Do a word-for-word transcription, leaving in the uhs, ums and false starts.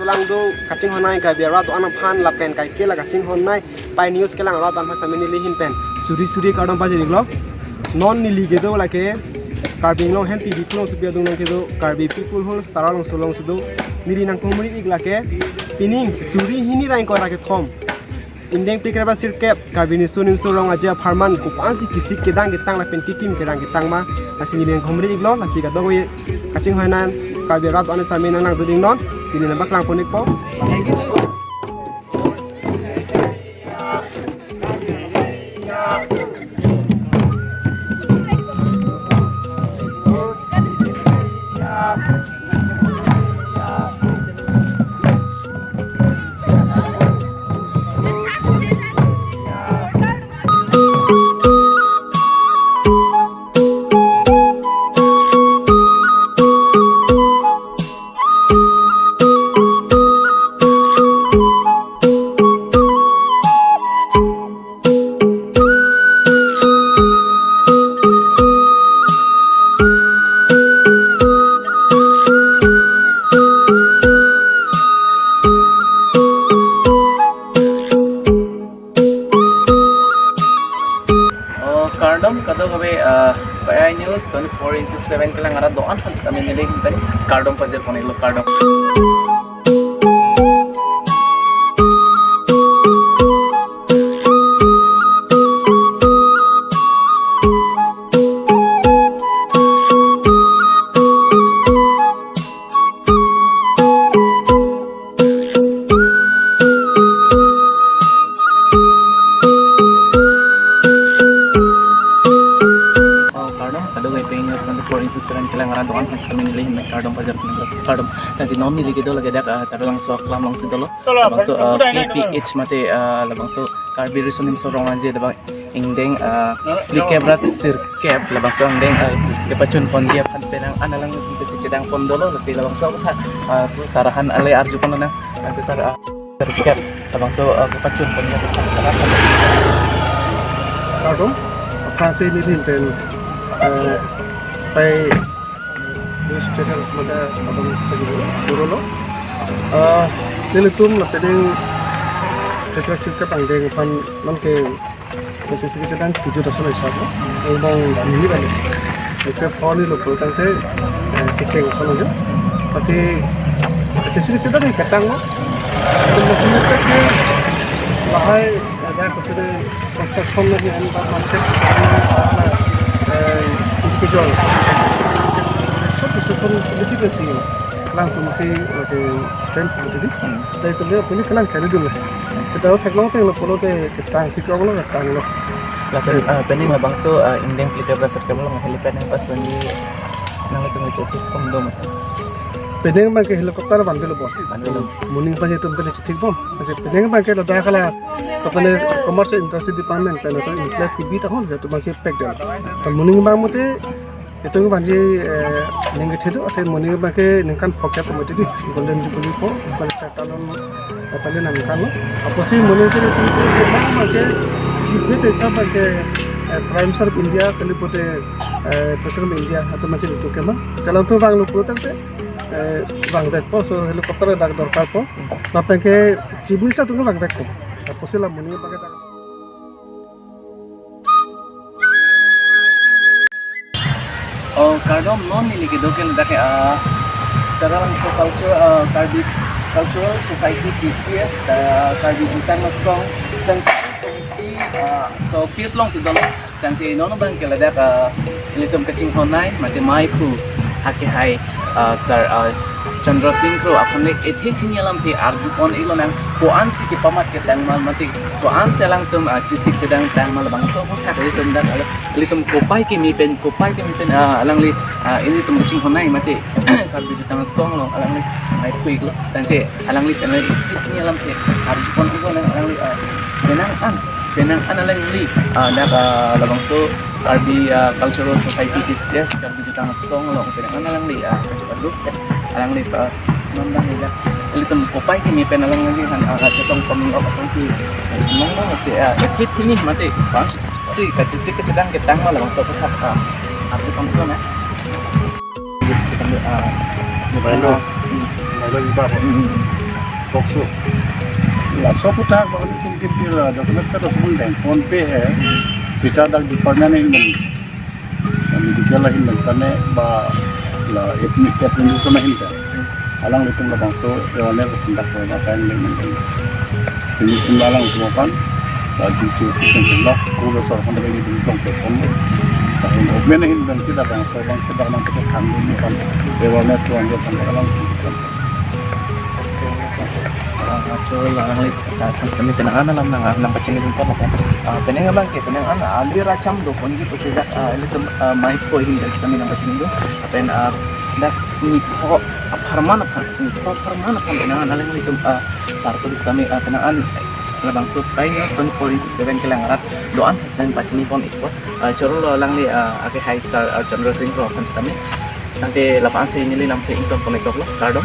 Langdo kachinghon nai Karbi arat do-an aphan lapen kaike la kachinghon nai Pi News kelang arat do-an aphan sitame neli ahin pen suri suri kardom pajir-iklo. Non neli kedo lake Karbi Anglong Hempi Diphu alongsopi adung along kedo Karbi People Hills Tara Longso alongsi do. Neli nangpumri-ik lake pining suri hini ra ingkoi ra kethom, ingdeng phlikep ra sirkep Karbi Riso Nimso Rong Aje apharman kopi-ansi kesik kedang ketang lapen kekim kedang ketang ma, lasi neli nangpumri-iklo. Lasi kadokave kachinghon nai Karbi arat do-an sitame nang nangdoding non, neli nangpaklang pon-ikpo. Oh, kardom kadokave, ah, Pi News twenty-four into seven kelang arat do-an aphan sitame neli ahin pen kardom pajir pon-iklo, kardom. Oh, kardom kadokave Pi News twenty-four into seven kelang arat do-an aphan sitame neli ahin pen kardom pajir pon-iklo, kardom. Tangte non neli kedo lake dak, ah, Tara Longso aklam alongsi dolo. Labangso, ah, K P H mate, ah, labangso Karbi Riso Nimso Rong Aje labang ingdeng, ah, phlikep ra sirkep labangso ingdeng, ah, kepachun ponji aphan penang an alang chesik chedang pon dolo, lasi labangso aphan, ah, sar aphan ale arju pon nang, tangte sar, ah, sirkep labangso, ah, kepachun ponji aphan. Kardom, aphrangsi neli ahin pen, eh, Pi News channel mate abang pagi dulu, dulu lo. Eh, nelitum lapen ingdeng phlikep ra sirkep angdeng aphan non ke kachesik kachedang kejut ason hisap lo. Angbong neli balik. Oke, phone lo pulo tangte, eh, kecheng ason aja. Lasi kachesik kachedang ketang lo. Lapen lasi nelitum ke lahai ada kepada construction lagi antar market, eh, individual. So, so, so, so, so, so, langtum si, eh, frame putih di. Hmm. Dari itu dia punya kelang cari dulu. Sudah teknologi yang lo pulo ke ketang si kong lo ketang lo. Lapen, ah, penang labangso, ah, ingdeng phlikep ra sirkep along helipad nangpasang di, nangtum itu pom do masa. Penang abang ke helicopter vanvelo bon. Vanvelo. Moning abang itu vanvelo chethekbom. Lasi penang abang ke ladak la, kapane Commerce and Industry Department pen atum inflate kebi tahun jatuh masih pek dan. Moning abang mate itum vanji, eh, ning kethe do, ate moning abang ke ningkan phokep mate di, Golden Jubilee po, Golden Chatalon, eh, pale nangkan lo. Apotsi moning ke itum ke abang ke chief guest hisap abang ke, eh, Prime Minister of India kali pute, eh, President of India atum masih itum ke ma. Selang tu vanglo pulo tangte, eh, vangvekpo, so helicopter dak dorkarpo. Lapen ke chief minister atum vangvekpo. Apotsi la moning abang ke dak. Oh, kardom, non neli kedo ke ladak ke, ah, Tara Longso Culture, ah, Karbi Cultural Society, K C S, ah, Karbi Jutang Asong Central Committee, ah, so office alongsi dolo. Tangte non abang ke ladak, ah, ilitum kachinghon nai mate maiphu hake hai, ah, Sir, ah, Chandra Sing Kro aphan le ethek thini alamthe arju pon-iklo nang, ko-ansi kepamat ketang ma mate ko-ansi alangtum, ah, chesik chedang tang ma labangso aphuthak ilitum dak, ilitum kopai kimi pen, kopai kimi pen, ah, alangli, ah, ilitum kachinghon nai mate Karbi Jutang Asong along alangli maiphu-iklo. Tangte alangli pen le ethek thini alamthe arju pon-iklo nang alangli, ah, penang an, penang an alangli, ah, dak, ah, labangso Karbi, ah, Cultural Society K C S Karbi Jutang Asong along penang an alangli, ah, kachepadu alangli, ah, non abang ida. Ilitum kopai kimi pen alangli han, ah, chetong pon-iklo aphan si, non abang si, ah, ethek thini mate bang si kachesik kachedang ketang ma labangso aphuthak, ah, arju pon-iklo nang. Mobile lo. Ah, hmm. Mobile lo di ba. Hmm. Bokso. Laso aputhak ba ilitum kipir la, dasamet ka dos bung deng. PhonePe he. Sita dak department ahin deng. Medical ahin deng tane ba la admi-, administration ahin deng. Alanglitum labangso awareness ahin dak ko ba sign deng deng. Sini tum alanglitum aphan. Ba D C office kan sila. Ko ba sor kan deng tum kong pe phone. Tahun open ahin deng sida bangso bang kita nang kita kan deng kan. Awareness ko anjo kan alanglitum. Ah, choro alangli sa, thanks kami penang an alam nang, nang pachini dun pon lapen. Ah, penang abang ke, penang an, ah, alir acham do pon gitu sejak, ah, ilitum, ah, mai ko hin thanks kami nang pachini dun. Lapen, ah, dak ni ko apharman aphan, ni ko apharman aphan penang an alanglitum, ah, sar tulis kami, ah, penang an labangso kai news twenty-four into seven kelang arat do-an thanks kami pachini pon ikpo. Ah, choro lo alangli, ah, ake hai sir, ah, Chandra Singh Kro thanks kami. Nangte lapu-an si neli lam ke ington pon iklo, kardom.